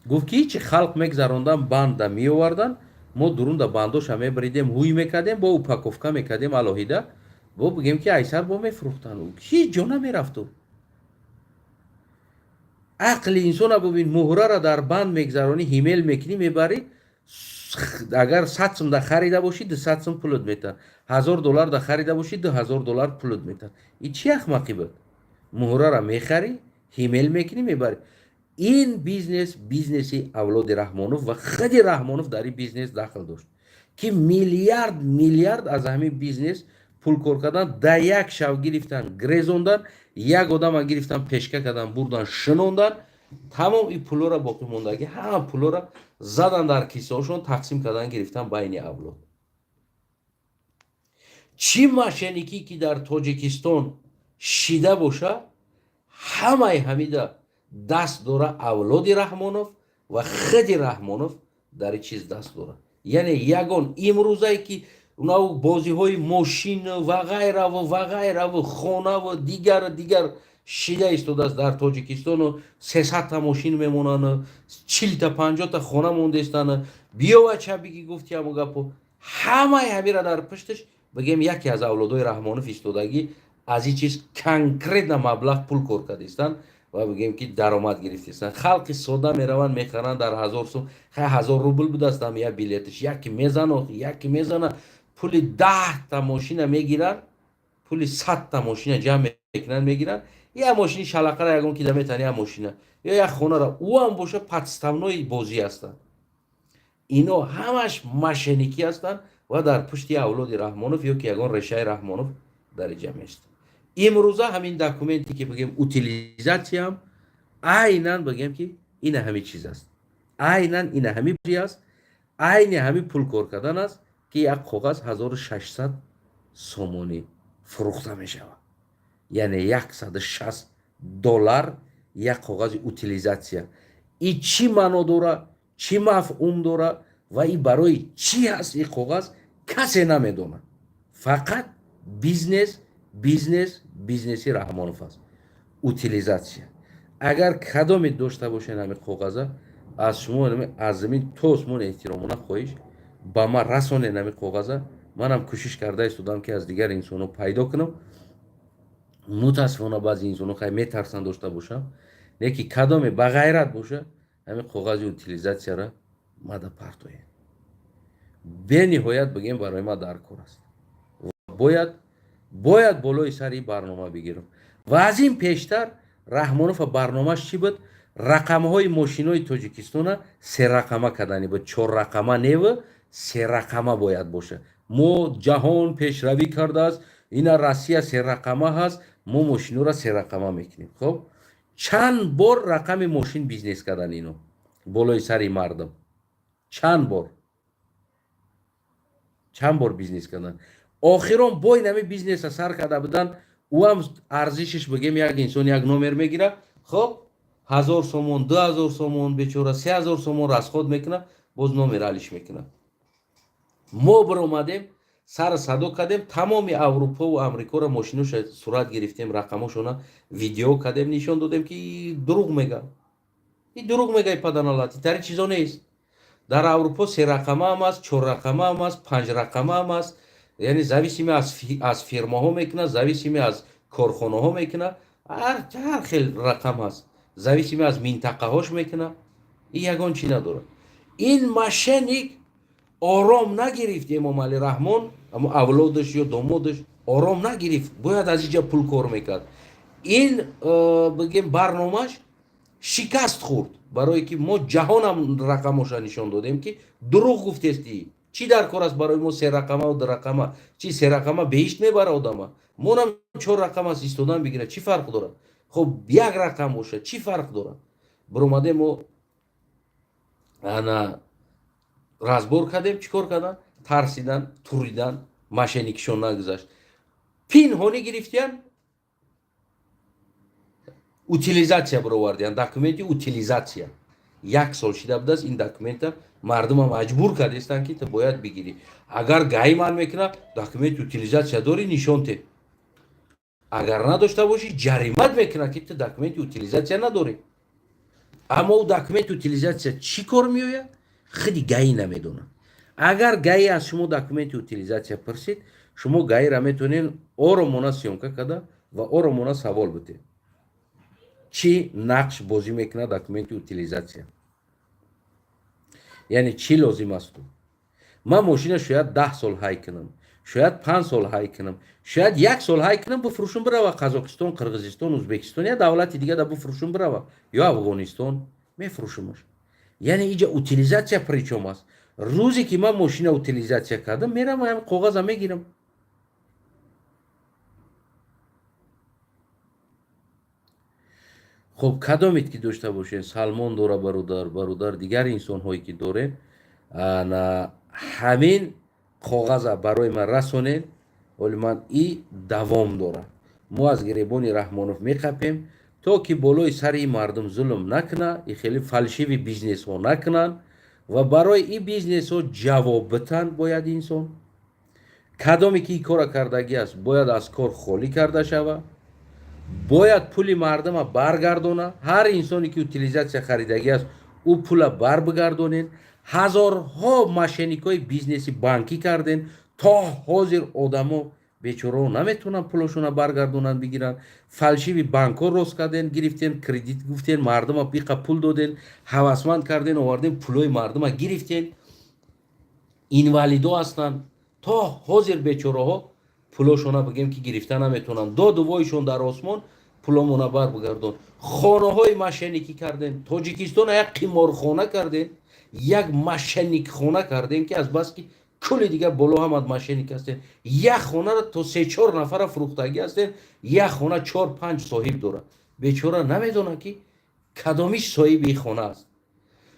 гуфт, ки ҳичи халқ мегзарондан, банда меовардан, мо дурунда бандоша мебаридем, ҳуй мекардем, бо упаковка мекардем алоҳида, бо бигем, ки айсар бо мефурӯхтанд. Ҳеҷ ҷо намерафту. Ақли инсона бубин: муҳрара дар банд мегзаронӣ, ҳимел мекунӣ, мебарӣ, агар 100 сум да харида бошӣ, 200 сум пулут метаҳад, 1000 доллар да харида бошӣ, 2000 доллар пулут метаҳад. Ин чӣ ахмақӣ буд? Муҳрара мехарӣ, ҳимел мекунӣ, мебарӣ. Ин бизнес, бизнеси авлоди Раҳмонов ва худи Раҳмонов дар ин бизнес дахл дошт, ки миллиард миллиард аз ҳамин бизнес пул кор кардан. Дар як шав гирифтан, грезондан, як одама гирифтан, пешка кардан, бурдан, шинондан. Тамом ин пулора, боқимондагӣ ҳама пулора задан дар кисаҳошон, тақсим кардан гирифтан байни авлод. Чӣ мошенникӣ ки дар Тоҷикистон шида боша, ҳамаи ҳамида даст дора авлоди Раҳмонов ва худи Раҳмонов дар ин чиз даст дорад. Яъне ягон имрӯзае ки нав бозиҳои мошин ва ғайраву ва ғайраву, хонаву дигар дигар шида истодааст дар Тоҷикистону, 300-та мошин мемонанд, 40-та, 50-та хона мондаистанд, биёвача биги, гуфти ҳаму гапо, ҳамаи ҳамира дар пушташ, бигем, яке аз авлодои Раҳмонов истодагӣ, аз ин чиз конкретно маблағ пул кор кардистанд ва, бигем, ки даромад гирифтистанд. Халқи сода мераванд, мехаранд дар 1000 сум, хай, 1000 рубл будааст ам як билеташ. Яке мезана, яке мезана, пули 10-та мошина мегиранд, пули 100-та мошина ҷамъ мекунанд, мегиранд. Як мошини шалақара ягон кида метавон, як мошина ё як хонара, ӯ ҳам боша, подставной бозӣ ҳастанд. Ино ҳамаш мошенникӣ ҳастанд ва дар пушти авлоди Раҳмонов ё ки ягон решаи Раҳмонов дар иҷа меистад. Имрӯза ҳамин документе, ки бигем, утилизатсияам айнан, бигем, ки ина ҳамин чиз аст, айнан ина ҳамин аст, айни ҳамин пул кор кардан аст, ки як коғаз 1600 сомонӣ фурӯхта мешавад, яъне 160 доллар як коғази утилизатсия. И чӣ маъно дора, чӣ мафҳум дора ва и барои чӣ ҳаст ин коғаз, касе намедонад. Фақат бизнес, бизнес, бизнеси Раҳмонов аст утилизатсия. Агар кадоме дошта бошед ҳамин коғаза, аз шумо аз замин то осмон эҳтиромона хоҳиш, ба ман расонед ҳамин коғаза. Манам кӯшиш карда истодам, ки аз дигар инсонҳо пайдо кунам. Мутаассифона, баъзе инсонҳо хай метарсанд дошта бошам. Леки кадоме ба ғайрат боша, ҳамин коғази утилизатсияра мада партоед. Бениҳоят, бигем, барои ман дар кор аст. Бояд болои сари барнома бигирам. Ва аз ин пештар Раҳмонова барномаш чӣ буд? Рақамҳои мошинои Тоҷикистона серақама кардани буд. Чоррақама неву, серақама бояд боша. Мо ҷаҳон пешравӣ кардааст, ина Россия серақама ҳаст, мо мошинора серақама мекунем. Хоб, чанд бор рақами мошин бизнес кардан ино болои сари мардум, чанд бор. Чанд бор бизнес карданд. Охирон бо инами бизнеса сар карда буданд. Ӯам арзишиш, бигем, як инсон як номер мегирад, хоб, 1000 сомон, 2000 сомон, бечора 3000 сомон расход мекунад, боз номер алиш мекунад. Мо биромадем, сар садо кардем, тамоми Аврупову Амрикоро мошиноша сурат гирифтем, рақамошона видео кардем, нишон додем, ки дурӯғ мега, и дурӯғ мега, паданалати тари чизо нест. Дар Аврупо серақама ҳам аст, чоррақама ҳам аст, панҷрақама ҳам аст. Яъне зависимо аз фирмаҳо мекунад, зависимо аз корхонаҳо мекунад, ҳар хел рақам ҳаст, зависимо аз минтақаҳош мекунад. И ягон чӣ надорад. Ин мошенник ором нагирифт. Эмомалӣ Раҳмон, амо авлодаш ё домодаш ором нагирифт, бояд аз инҷа пул кор мекард. Ин бигем, барномаш шикаст хӯрд, барое ки мо ҷаҳонам рақамоша нишон додем, ки дурӯғ гуфтестӣ. Чӣ дар кор аст барои мо серақамаву дурақама? Чӣ, серақама беҳишт мебара одама? Монам чор рақам аст, истодан бигирад, чӣ фарқ дорад? Хоб, як рақам бошад, чӣ фарқ дорад? Биромадем, мо ана разбор кардем. Чӣ кор карданд? Тарсидан, туридан, мошенникишон нагузашт, пинҳонӣ гирифтиян, утилизация бировардиян, документи утилизация. Як сол шида будааст ин документа. Мардума маҷбур кардестанд, ки ту бояд бигирӣ. Агар ГАИ ман мекунад, документи утилизация дорӣ, нишон те. Агар надошта бошӣ, ҷаримат мекунад, ки ту документи утилизация надорӣ. Аммо ӯ документи утилизация чӣ кор меояд, худи ГАИ намедонад. Агар ГАИ аз шумо документи утилизация пурсид, шумо ГАИра метавонед оромона съёмка карда ва оромона савол бутед: чӣ нақш бозӣ мекунад документи утилизация, яъне чӣ лозим асту? Ман мошина шояд 10 сол ҳай кунам, шояд 5 сол ҳай кунам, шояд як сол ҳай кунам, бифурӯшум, бирава Қазоқистон, Қирғизистон, Узбекистон, я давлати дига да бифурӯшум, бирава ё Афғонистон мефурӯшумаш. Яъне иҷа утилизация при чём аст? Рӯзе ки ман мошина утилизация кардам, мерам, ҳам коғаза мегирам. Хуб, кадомед ки дошта бошед, Салмон дора, бародар, бародар, дигар инсонҳое ки дорем, ана ҳамин коғаза барои ман расонед. Оли ман и давом дорам. Мо аз гиребони Раҳмонов меқапем, то ки болои сари мардум зулм накуна, и хеле фальшивый бизнесҳо накунанд ва барои ин бизнесҳо ҷавоб битанд. Бояд инсон, кадоме ки ин кора кардагӣ аст, бояд аз кор холӣ карда шавад, бояд пули мардума баргардона. Ҳар инсоне ки утилизация харидагӣ аст, ӯ пула барбигардонед. Ҳазорҳо мошенникҳои бизнеси банкӣ кардем, то ҳозир одамо бечорао наметавонанд пулошона баргардонанд, бигиранд. Фальшивый банкҳо рост кардем, гирифтем, кредит гуфтем, мардума биқа пул додем, ҳавасманд кардем, овардем, пулои мардума гирифтем. Инвалидо ҳастанд, то ҳозир бечораҳо пулошона, бигем, ки гирифта наметавонанд. Доду войшон дар осмон: пуломона барбигардон. Хонаҳои мошенникӣ кардем, Тоҷикистона як қиморхона кардем, як мошенникхона кардем, ки азбаски кулли дигар боло ҳамад мошенник ҳастем. Як хонаро то се-чор нафара фурӯхтагӣ ҳастем. Як хона чор панҷ соҳиб дорад, бечора намедонад, ки кадомиш соҳиби ин хона аст.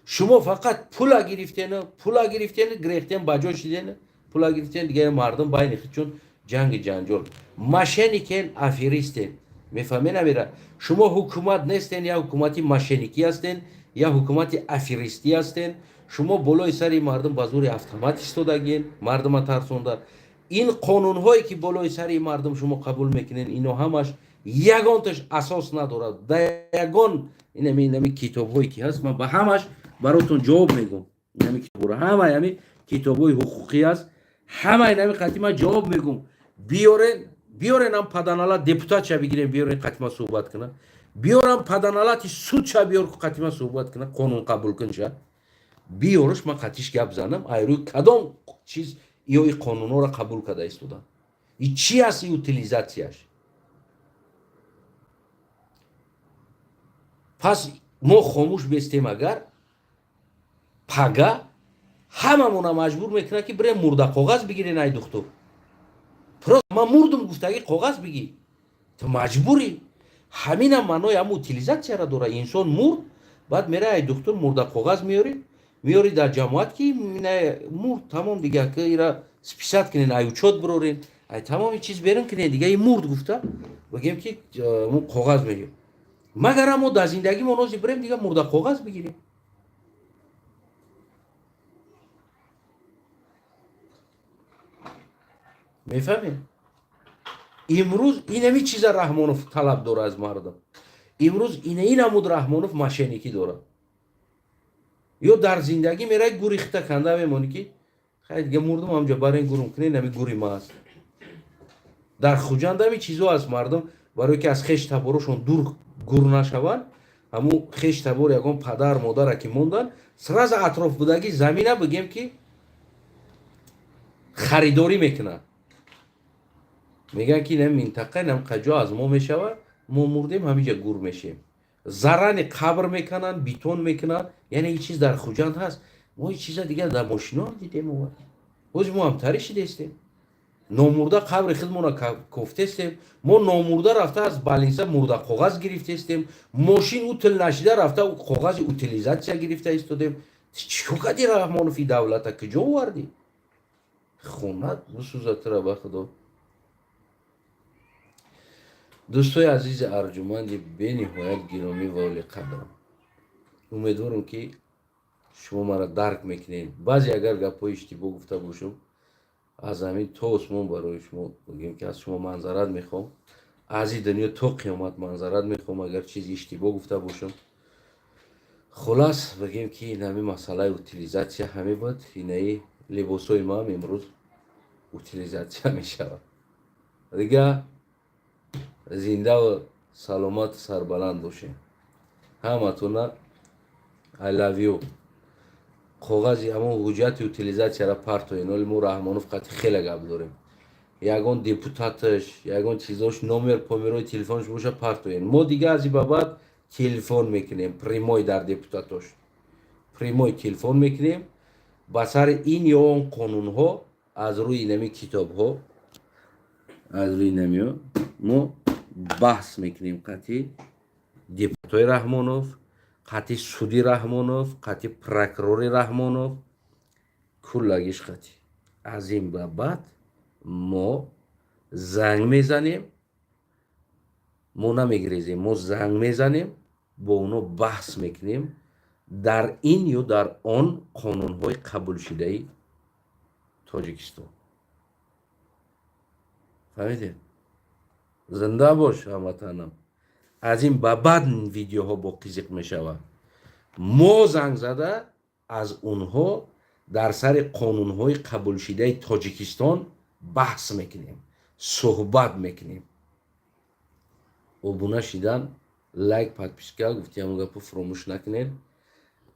Шумо фақат пула гирифтену, пула гирифтену, гирехтен, ба ҷо шидену, пула гирифтен, дигар мардум байни чун ҷанги ҷанҷол. Мошенникен, аферистен, мефаҳмед намера? Шумо ҳукумат нестен, я ҳукумати мошенникӣ ҳастен, я ҳукумати аферистӣ ҳастен. Шумо болои сари мардум ба зури автомат истодагиен, мардума тарсонда. Ин қонунҳое ки болои сари мардум шумо қабул мекунед, ино ҳамаш ягонташ асос надорад. Да ягон инами китобҳое ки ҳаст, ман ба ҳамаш баротон ҷавоб мегӯм. Инами китобҳоро, ҳамаи ҳами китобҳои ҳуқуқӣ аст, ҳамаи инами қатъи ман ҷавоб мегӯм. Биёрен, биёренам паданала депутатша бигирем, биёрен, қатъи ман суҳбат кунад. Биёрам паданалати судша, биёр, қатъи ман суҳбат кунад, қонун қабул кунша биёрш, ман қатиш гап занам. Айрӯи кадом чиз ё и қонунҳоро қабул карда истодам? И чӣ аст и утилизацияш? Пас мо хомӯш бестем, агар пага ҳамамона маҷбур мекунад, ки бирем мурдақоғаз бигирен. Ай духтур, просто ман мурдум гуфтагӣ коғаз бигир, ту маҷбурӣ. Ҳаминам маънои ҳам утилизацияра дора. Инсон мурд, баъд мера, ай духтур мурдақоғаз меёрӣ. Меёри дар ҷамоат, ки мурд, тамом, дига ира списать кунен, ай учёт бирорен, ай тамоми чиз берин кунен, дига и мурд гуфта бигем, ки мо коғаз мегирем. Магар мо дар зиндагӣ мо нози бирем, дига мурда коғаз бигирем? Мефаҳмед? Имрӯз инами чиза Раҳмонов талаб дора аз мардум. Имрӯз ина намуд Раҳмонов мошенникӣ дорад. Ё дар зиндагӣ мерай, гурихта канда мемонӣ, ки хай, дига мурдум, ҳамҷа барен, гурум кунен, ами гури ма аст. Дар Хуҷанд ҳами чизо аст. Мардум барое ки аз хеш таборошон дур гур нашаванд, ҳамун хеш табор, ягон падар модара ки мондан, сразу атроф будагӣ замина, бигем, ки харидорӣ мекунанд. Мегӯянд, ки инам минтақа, инам қаҷо аз мо мешавад, мо мурдем, ҳамиҷа гур мешем. Зарани қабр мекунанд, битон мекунанд. Яъне ин чиз дар Хуҷанд ҳаст. Мо ин чиза дигар дар мошино дидем. Ҳози мо ҳамтарӣ шидестем, номурда қабри худмона кофтестем. Мо номурда рафта аз больница мурда коғаз гирифтестем. Мошин утил нашида рафта коғази утилизация гирифта истодем. Чӣ кади, Раҳмонов, и давлата куҷо овардӣ? Хонат бисӯза тура, ба худо. Дӯстои азизи арҷуманди бениҳоят гиромӣ ва олиқадрам, умедворам, ки шумо маро дарк мекунед. Баъзе агар гапҳои иштибоҳ гуфта бошам, аз замин то осмон барои шумо бигем, ки аз шумо манзарат мехоҳам, аз ин дунё то қиёмат манзарат мехоҳам, агар чизи иштибоҳ гуфта бошам. Хулас, бигем, ки ин ҳами масъалаи утилизация ҳаме буд. Инаи либосҳои маам имрӯз утилизация мешавад. Дига зиндаву саломату сарбаланд бошем ҳаматона. I love you. Коғази ҳамон ҳуҷҷати утилизацияра партоен. Оли мо Раҳмонов қати хеле гап дорем. Ягон депутаташ, ягон чизош, номер померои телефонш боша, партоен. Мо дига аз ин ба баъд телефон мекунем прямой дар депутатош, прямой телефон мекунем ба сари ин ё он қонунҳо. Аз рӯи инами китобҳо, аз рӯи инамиё мо баҳс мекунем қатъи депутатои Раҳмонов, қатъи суди Раҳмонов, қатъи прокурори Раҳмонов, куллагиш қатъи. Аз ин ба баъд мо занг мезанем, мо намегирезем, мо занг мезанем, бо оно баҳс мекунем дар ин ё дар он қонунҳои қабулшудаи Тоҷикистон. Фаҳмидед? Зинда бош, ҳамватанам. Аз ин ба баъд видеоҳо бо қизиқ мешавад. Мо занг зада аз онҳо дар сари қонунҳои қабулшудаи Тоҷикистон баҳс мекунем, суҳбат мекунем. Обуна шидан, лайк, подписка, гуфти ҳамон гапо фуромӯш накунед.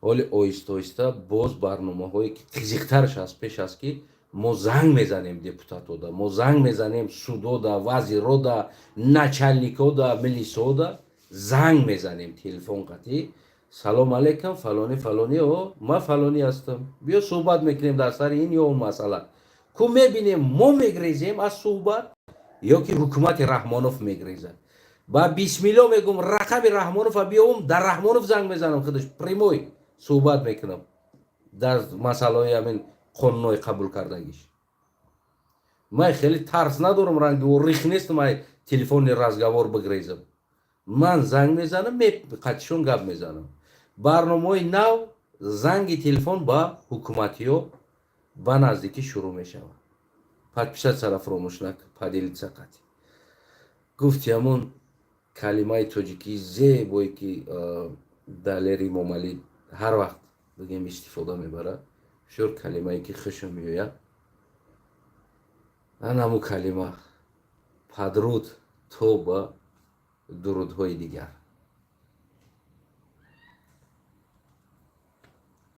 Ҳоли оҳиста оҳиста боз барномаҳое ки қизиқтараш аст пеш аст, ки мо занг мезанем депутатода, мо занг мезанем судода, вазирода, начальникода, милисода занг мезанем телефон қатъӣ: «Салом алейкум, фалонӣ, фалонӣ, о ма фалонӣ ҳастам, биё суҳбат мекунем дар сари ин ё он масъала». Ку мебинем, мо мегрезем аз суҳбат ё ки ҳукумати Раҳмонов мегрезад. Ба бисмилло мегум, рақами Раҳмонова биёвум, дар Раҳмонов занг мезанам, худаш прямой суҳбат мекунам дар масъалаҳои ҳамин қонунҳои қабул кардагиш. Ман хеле тарс надорам, ранги рих нестам, ай телефонный разговор бигрезам. Ман занг мезанам, қатишон гап мезанам. Барномаҳои нав, занги телефон ба ҳукуматиё ба наздикӣ шурӯъ мешавад. Подписаться фуромӯш накун, поделиться қатӣ. Гуфти ҳамон калимаи тоҷикии зебое, ки Далери Момалӣ ҳар вақт, бигем, истифода мебарад, бисёр калимае ки хушам меояд, ан ҳамун калима: падруд, то ба дурудҳои дигар.